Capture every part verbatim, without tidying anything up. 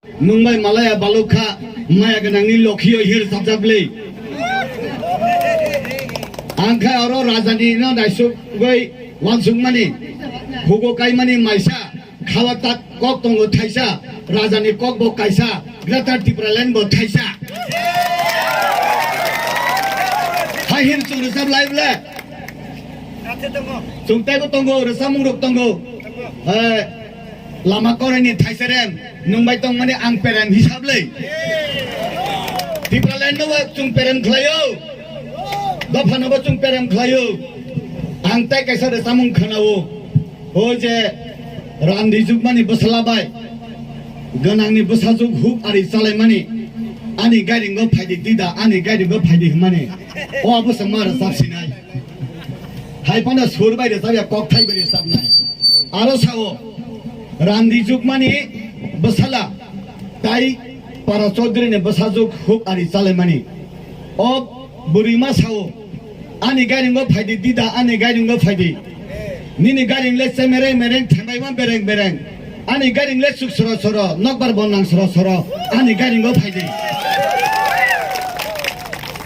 Nwng bai malaya balukha, maya gwnangni lokhiyo hir sabjak le. Ang kha oro rajani no naisugwi wansukmani, hugo kaimani maisa, khawa tak kok tongo thaisa, rajani kok bo kaisa, Greater Tipraland bo thaisa. Hai hir chwng rwchap lai ble. Chwng taibo tongo, rwchapmung rok tongo. Eh, Lama koraini thaisa rem, nwng bai tongmani ang perem hisab le. Tipraland no bo chwng perem khlaio. Dopha no bo chwng perem khlaio. Ang tai kaisa rwchapmung khwnao. O je randi jukmani bwsala bai gwnangni bwsajwk huk ari chalaimani, ani gairingo phaidi tida, ani gairingo phaidi hwnmani. O abo se ma rwchap sinai. Hai phano sur bai rwchap ya, kok thai bai rwchapnai. Aro sao, randi jukmani bwsala tai para Chaudhary ni bwsajwk huk ari chalaimani. O bwrwi ma sao, ani gairingo phaidi dida, ani gairingo phaidi. Nini gairing le chemereng mereng thembaima bereng bereng. Ani gairing le chuk soro soro, nokbar bo nang soro soro, ani gairingo phaidi.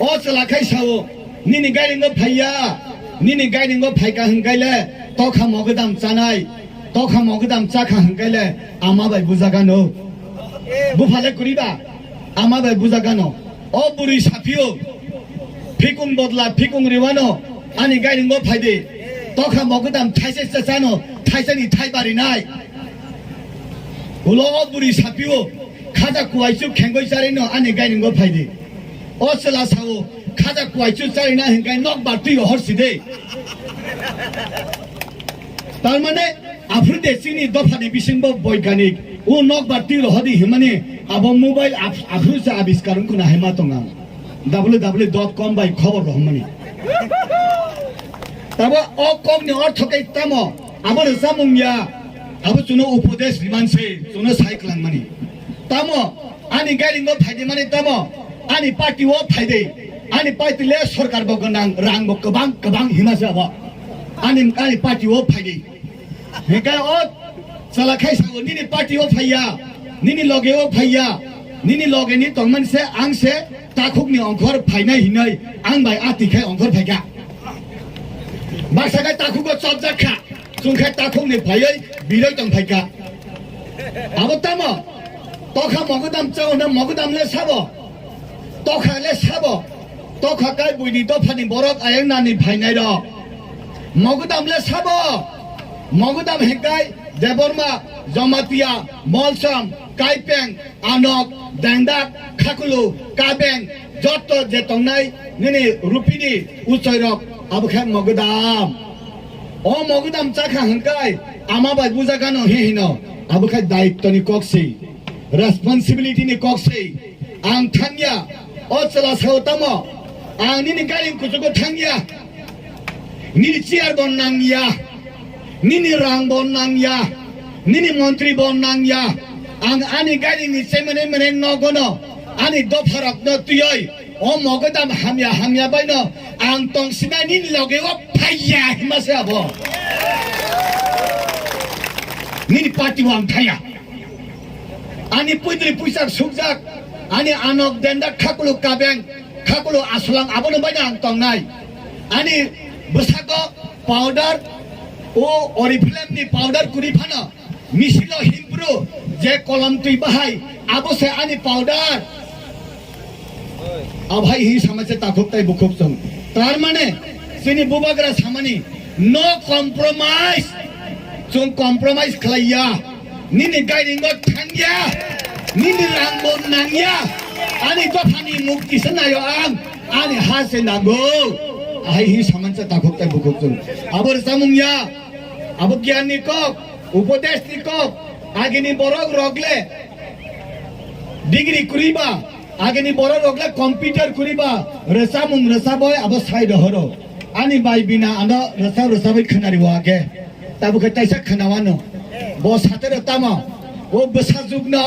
O chwla khai sao, nini gairingo phaiya, nini gairingo phaika hwnkhe le tokha mogwdam chanai, tokha mogwdam chakha hwnkhe le ama bai bujagano. Buphale kuriba, ama bai bujagano. O bwrwi saphio, phikung bodla phikung riwano, ani gairingo phaidi. Tokha mogwdam thaisa chachano, thaisani thai barinai. Ulo o bwrwi saphio, khaja kuaisu khengoi charino, ani gairingo phaidi. O chwla sao, khaja kuaisu charina hinkai nok bartwi rohor side. Tarmane, aphuru de chini dophani bisingbo boiganik, o nok bartwi rohodi himani, abo mobile aph-, aphuru se abiskar wngkuna hima tonga. W W W dot com bai khobor rohmani. Tabo o kokni ortho khe tamo, abo rwchapmung ya, abo chuno upodesh rimanse, chuno sai kwlangmani. Tamo, ani gairingo phaidi mani tamo, ani party o phaidi, ani party le sorkar bo gwnang, rang bo kwbang kwbang hima se abo. Ani, ani party o phaidi. Hinkhe o chwla khai sao, nini party o phaiya, nini loge o phaiya, nini loge ni tongmani se ang se takhuk ni ongkhor phainai hinoi ang bai ati khai ongkhor phaikha. Baksa khai takhuk o chopjak kha, chwng khai takhuk ni phaioi biroi tong phaikha. Abo tamo? Tokha mogwdam chao na mogwdam le sabo? Tokha le sabo, tokha kai buini dophani borok ayang nani phainai rok. Mogwdam le sabo, mogwdam hikai Debbarma, Jamatia, Molsom, Kaipeng, Anok, Dengdak, Khakulu, Kabeng, jotto je tongnai nini rupini uchoi rok abo khe mogwdam. O mogwdam chakha hwnkai ama bai bujagano he hino, abo khe daitto ni kok si, responsibility ni kok si. Ang thangya, o chwla sao tamo? Ang nini gairing kuchugo thangya. Nini chair bo nangya. Nini rang bo nangya. Nini montri bo nangya. Ang ani gairing ni chemene mene nogono, ani dopharokno twioi, o mogodam hamya hamya baino ang tongsinai nini loge o phaiya hima se abo. Nini party o ang thaya. Ani puitri puisak sukjak, ani anok dendak khakulu kabeng, khakulu asulang abono baino ang tongnai. Ani bwsako powder, o Oriflame ni powder kuri phano, misilo himpru je kolom twi bahai, abo se ani powder. Abhai hi samase takhuk tai bukhuk chwng. Tar mane, chini bubagra samani, no compromise. Chwng compromise khlaiya. Nini gairingo thangya. Nini rangbo nangya. Ani dophani mukti se nayo ang. Ani ha se nango. Ahai hi samansa takhuk tai bukhuk chwng. Abo rwchapmung ya. Abo giyan ni kok. Upodesh ni kok. Agini borok rok le. Degree kuriba, agini borok rok le computer kuriba, rwchapmung rwchapoi abo sai rohoro. Ani bai bina ano rwchap rwchapoi khwnari o age. Tabuk khe taisa khwnawano. Bo satero tamo, o bwsajwkno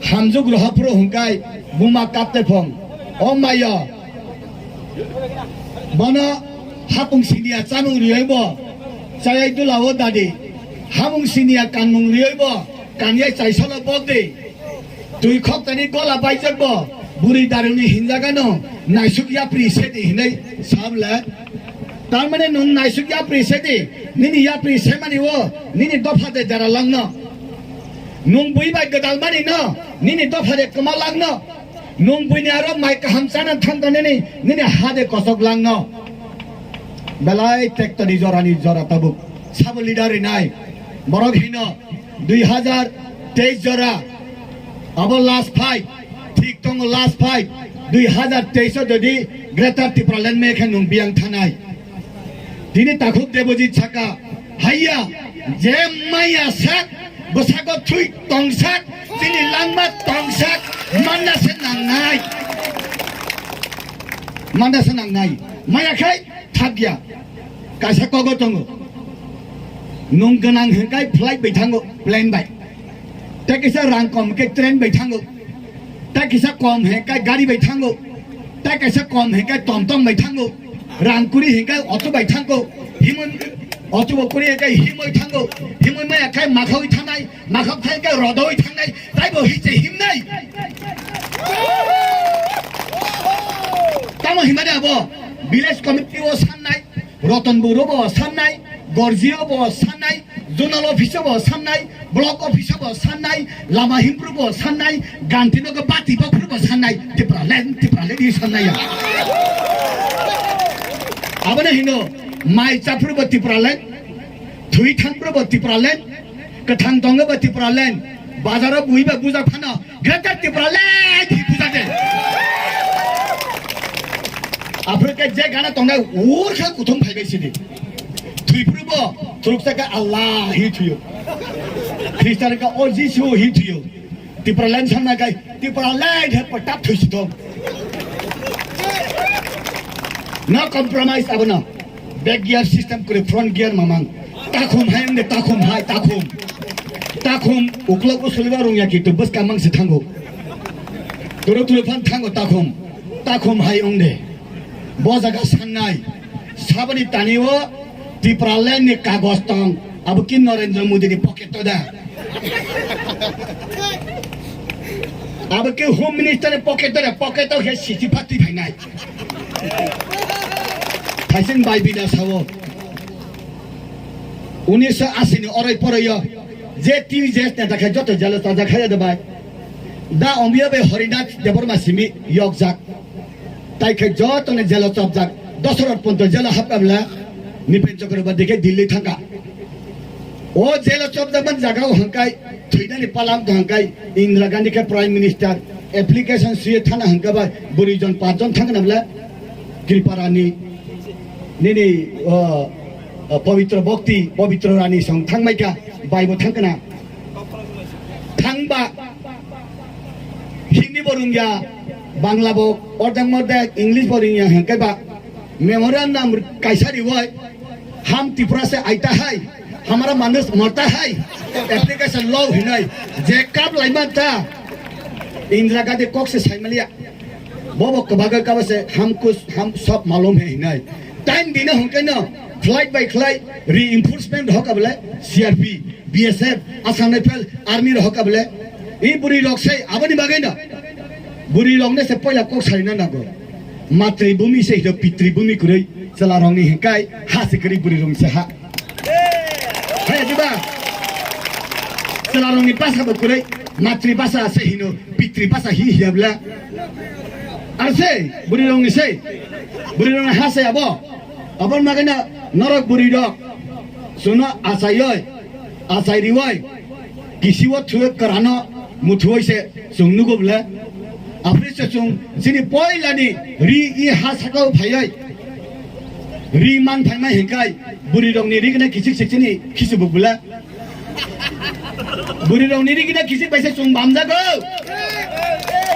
hamjwk roha phuru hwnkai buma kapte phong. O mayo, bono hapung siniya chamung riyoi bo, chayai dula o dadi. Hamung siniya kanmung riyoi bo, kanyai chaisalo bok di. Twi khoktani gola baijak bo, bwrwi darwngni hinjagano naisuk yapri sedi hinwi sabla. Tarmane nwng naisuk yapri sedi, nini yapri semani o nini dopha de jara langno. Nwng bui bai gwdal mani no, nini dopha de kwma langno. Nwng buini aro mai kaham chana thangkha nini, nini ha de kosok langno. Belai tractor ni jora ni jora tabuk. Sabo leader rinai. Borok hino dui hazar teis jora. Abo last fight. Thik tongo last fight. Dui hazar teis o jodi Greater Tipraland me khe nwng biyang thanai. Tini takhuk Debojit saka, haiya, je maya sak, bwsago thui tongsak, tini langma tongsak, manna se nangnai. Manna se nangnai. Maya khai thakya. Kaisa kogo tongo. Nwng gwnang hwnkhe flight bai thango, plane bai. Tei kaisa rang kom hwnkhe train bai thango. Tei kaisa kom hwnkhe gari bai thango. Tei kaisa kom hwnkhe tomtom bai thango. Rang kuri hwnkhe auto bai thango. Himwi auto bo kuri hwnkhe himwi thango. Himwi maya khai makhawi thanai, makhak khai hwnkhe rodoi thangnai. Taibo hiche himnai. Tamo himani abo village committee o sannai. Roton Boro bo sannai, Gorjio bo sannai, Zonal Office bo sannai, Block Office bo sannai, Lama Himpru bo sannai, Gantinogo Bati Bophru bo sannai, Tipraland, Tipraland hi sannai ya. Abono hino, mai chaphru bo Tipraland, thui thanphru bo Tipraland, kwthang tongo bo Tipraland, bazaro bui ba buja phano, Greater Tipraland hi bujate. Aphuru khe je gana tongnai ur khe kuthum phaibai sidi. Thwipru bo thuruksa khe Allah hi thuyo. Khristan khe o Jisu hi thuyo. Tipraland sanna khe Tipraland he patap thwisi thong. No compromise abono. Back gear system kwrwi front gear mamang. Takhum hai wngde takhum hai takhum. Takhum uklok usuliba rungya ki tu bwskang mang se thango. Turu turu phan thango takhum. Takhum hai wngde. Bo jaga sannai. Saboni tani o Tipraland ni kagoj tong. Abo ki Narendra Modi ni pocket to da. Abo ke Home Minister ni pocket dore, pocket o khe sisi phatwi phainai. Thaising bai bida sao. Unisho asi ni orai porai yo. Je T V J S neta khe joto jelo chajak khaye de bai. Da ombiya be Harinath Debbarma simi yokjak. Tai khe joto ni jelo chopjak. Dosarot ponto jelo hapkabla. Nipen Chakraborty khe Delhi thangka. O jelo chopjakmani jagao hwnkhai thwinani palam to hwnkhai Indira Gandhi khe Prime Minister application suye thana hwnkha bai bwrwi jon pach jon thangna bwle Kripa Rani nini o, o, Pabitra Bhakti, Pabitra Rani song thangmaikha bai bo thangkna. Thangba Hindi bo rungya, Bangla bo ordek mordek, English bo rungya hwnkhe ba memorandum kaisa riwai, "Hum Tripura se aita hai, hamara manush marta hai," application lo hinai, je kap laima ta, Indira Gandhi kok se saimaliya, bobo kwbaga kaba se hum kuch, hum sab malum hai hinai. Time dina hwnkhe no, flight by flight, reinforcement hoka bole, C R P. B S F, Assam Rifle, Army rok hoka bole. I bwrwi rok se aboni bagwi no. Bwrwi rok ne se poila kok sarina nango. Matri bhumi se hino pitri bhumi kwrwi chwla rok ni hinkai ha se kwrwi bwrwi rok se ha. Hai diba? Chwla rok ni basa bo kwrwi matri basa se hino pitri basa hi hiya bla. Ar se bwrwi rok ni se. Bwrwi rok ni ha se abo. Aboni bagwi no norok bwrwi rok. Chwngno achaioi, achai rioi, kisiwo thwiwi kwrano muthuoi se chwng nugo bwle. Aphri se chwng chini poilani ri i ha sakao phaioi. Ri man phaima hinkai bwrwi rokni ri gwnai kisik se chini kisibu bwle. Bwrwi rokni ri gwnai kisik bai se chwng bamjago.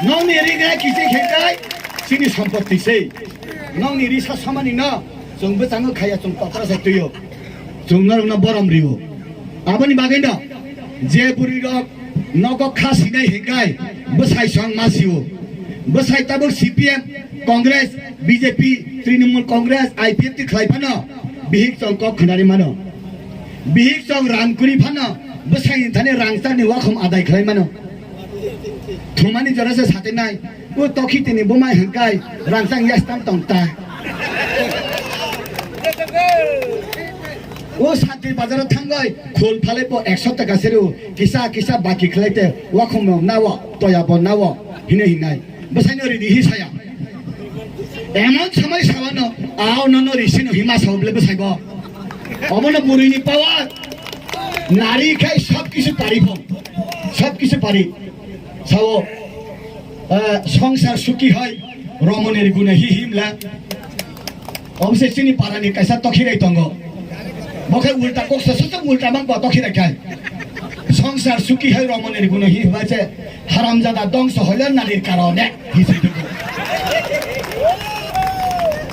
Nokni ri gwnai kisik hinkai chini sompotti se. Nokni ri sa samani no. Chwng bwchango khaya, chwng kotra se twiyo. Chwng norokno borom rio. Aboni bagwino je bwrwi rok nogo kha sinai hinkai bwsai song ma sio. Bwsai tabuk C P M, Congress, B J P, Trinamool Congress, I P F T khlai phano bihik chwng kok khwnari mano. Bihik chwng rang kuri phano bwsaini thani rang chani wakhom adai khlai mano. Thumani jora se satinai. O tokhi tini bumai hwnkai rangchang yastam tong ta. O Santir bazaro thangoi khul phalai po ekso taka seru kisa kisa baki khlai te wakhum no nawo toya bo nawo hine hinai. Bwsaino ridi hi saya. Emon samai sawano ao nono risino hima sao bole bwsai bo. Obono burini power. Nari khai sob kisu pari phon. Sob kisu pari. Sao, eh, songsar suki hai romoni riguna hi himla. Obse chini parani kaisa tokhirai tongo. Bo khai ulta kok sa sa ulta mang bo tokhirai khai. Songsar suki hai romoni riguna hi himla che haramjada dongso hoilar nalir karone hi se dugo.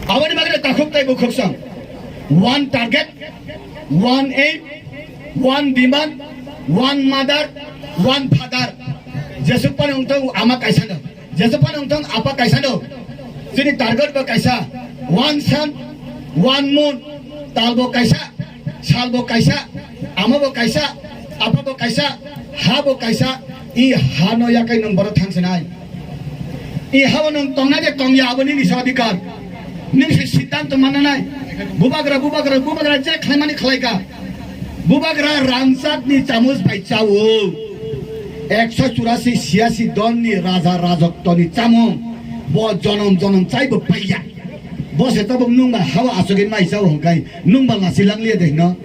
Aboni bagre takhuk tai bukhuk sang. One target, one aim, one demand, one mother, one father. Jesuk pani ungtong ama kaisa no. Jesuk pani ungtong apa kaisa no. Chini target bo kaisa. One sun, one moon. Tal bo kaisa, sal bo kaisa, ama bo kaisa, apa bo kaisa, ha bo kaisa. I ha no yakai nung boro thang sinai. I habo nwng tongna je tongya, abo nini se adhikar. Nini se siddhanto manna nai. Bubagra, bubagra, bubagra je khlaimani khlaika. Bubagra ramsakni chamus bai chao. Ekso churasi siyasi donni raja rajoktoni chamung. Bo jonom jonom chaibo paiya. Bo se tabuk nwng ba hawa asugin mai chao hwnkai nwng ba lasi langliya de hino.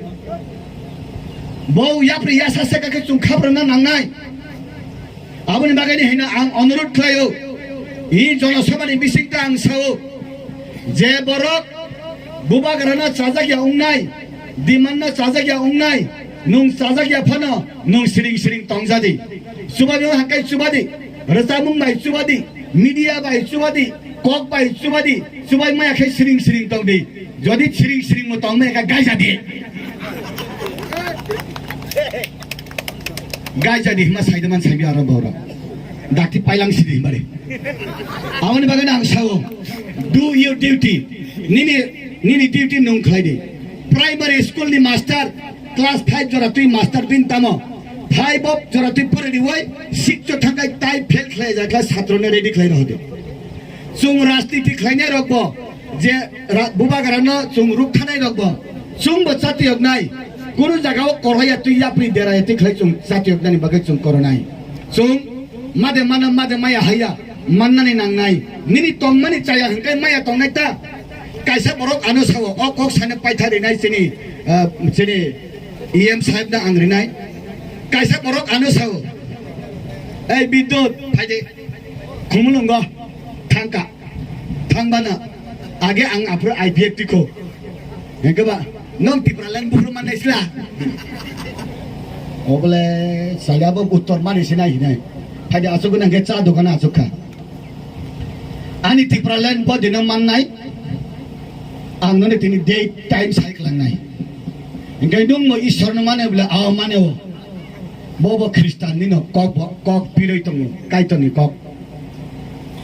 Bo yapri yasa seka khe chwng khabrana nangnai. Aboni bagwi hino ang onurut khlaio, i Jonosabhani bisingtwi ang sao, je borok bubagrano chajakya wngnai, dimanno chajakya wngnai, nwng chajakya phano nwng siring siring tongjadi. Chubadi hwnkhai chubadi, rwchapmung bai chubadi, media bai chubadi, kok bai chubadi, chubai maya khe siring siring tongdi. Jodi siring siring mo tong maya khe gaijadi. Gaijadi hima saida man saibi aro bora. Dakti pailang sidi himari. Aboni bagwi ang sao, do your duty. Nini, nini duty nwng khlai di. Primary school ni master, class five jora twi master bin tamo. Five of jora twi pore di wai, six o thangkai tai fail khlai ja khlai satro ne ready khlai rw hodi. Chwng rajniti khlainai rok bo, je ra-, bubagrano chwng ruk thanai rok bo, chwng bo chati yok nai. Kunu jaga o koroi ya twi yapri dera ya twi khlai chwng chati yok nani bagwi chwng koronai. Chwng made mana made maya haya mannani nangnai. Nini tongmani chaya hwnkhai maya tongnai ta. Kaisa borok ano sao, o kok sano paitha rinai chini, ah, chini E M sahib no ang rinai. Kaisa borok ano sao, "Ei Bidyut, phaidi." Khumulwngo thangka, thangbana age ang aphuru I P F tiko. Hengke ba, "Nong Tipraland buphuru mannai sila?" Obole saliabo uttor mani sinai hinai. Phaidi asuk nang ke cha dokan asuk kha. Ani Tipraland bo dino mannai, ang noni tini date time sai klangnai. Hingke nung mo Ishwar no mane bole, ao mane o. Bo bo Khristan ni no kok bo, kok piroi tongo, Kaitor ni kok.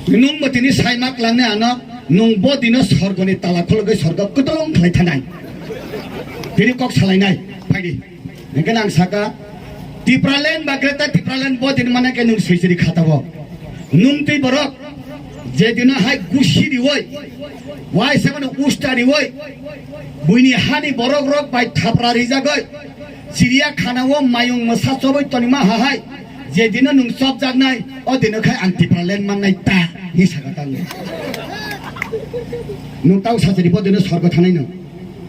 Nung bo tini sai ma klangnai ano, nung bo dino sorgo ni tala khulogoi sorgo kotolong khlai thanai. Tini kok salai nai, phaidi. Hingke nang saka, Tipraland ba Greater Tipraland bo din mane ke nung swijri khata bo. Nung twi borok je dino hai gusi riwoi, wai se mano usta riwoi, buini hani borok rok bai thapra rijagoi, chiriya khana o mayung mwsa choboi tonima hahai, je dino nung chobjaknai, o dino khai ang Tipraland mannai ta, hi saka tang. Nung tau sachiri bo dino sorgo thanai no.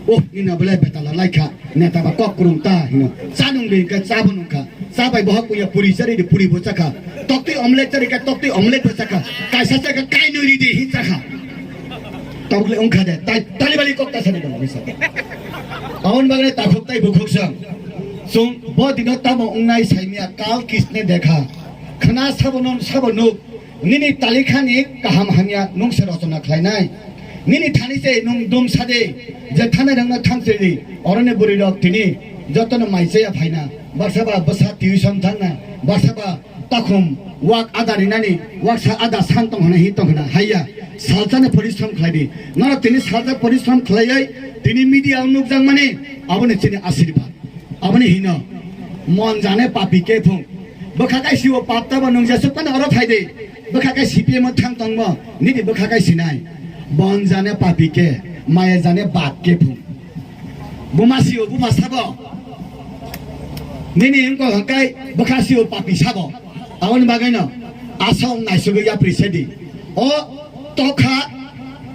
Oh, nina bole betala laikha, neta ba kok kurung ta, hino. Cha nung de ka, cha bo nung kha. Cha bai bohok puya puri chari de puri bo chakha. Tokti omelette chari ka, tokti omelette bo chakha. Kaisa chakha, kai nui ri de hi chakha. Tokle ungkha de, tai, tali bali kok ta sani dong, bisa. Aon bagre takhuk tai bukhuk sang. Sung, bo dino tamo ungnai saimia, kal kisne dekha. Khna sabo non, sabo nuk. Nini talikhani kaham hamya nung se rochona khlainai. Nini thani se nung dum sade, je thana rangna thang se di, oroni bwrwi rok tini jotono mai chaya phaina, baksa ba bwsa tuition thangna, baksa ba takhum wak ada rinani, waksa ada sang tong hwnwi hi tong hwna haiya, salsani porishrom khlai di. Norok tini salsa porishrom khlaiwi tini media o nukjakmani, aboni chini asirwad. Aboni hino, mon jane papi kephung. Bwkha kai siwo pap tabo nung jesuk phano oro phai di. Bwkha kai C P M o thang tongmo, nini bwkha kai sinai. Bon jane papi ke, maya jane bap ke phung. Buma siwo buma sabo. Nini wngkok hwnkhe bwkha siwo papi sabo. Aboni bagwino aswk naisugwi yapri sedi. O tokha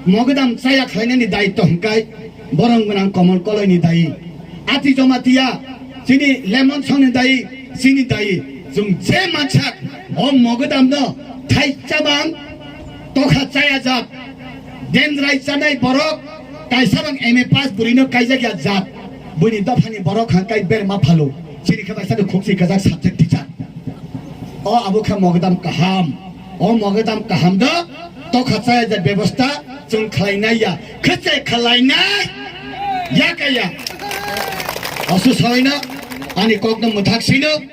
mogwdam chaya khlainani daitw hwnkhe borong gwnang Komol Koloini dayi. Ati Jamatia chini Lemon Songni dayi, chini dayi. Chwng je mansak o mogwdamno thaichabang tokha chaya jat. Dendrai chanai borok kaisabang M A pass bwrwino kaijak ya jat. Buini dophani borok hwnkhe berma phalu. Chini khe baisano khukchi kajak subject teacher. O abo khe mogwdam kaham. O mogwdam kaham do tokha chaya jat bebosta chwng khlainai ya. Khetse khlainai ya kaya. Osu sawaino ani kokno mwthak sino.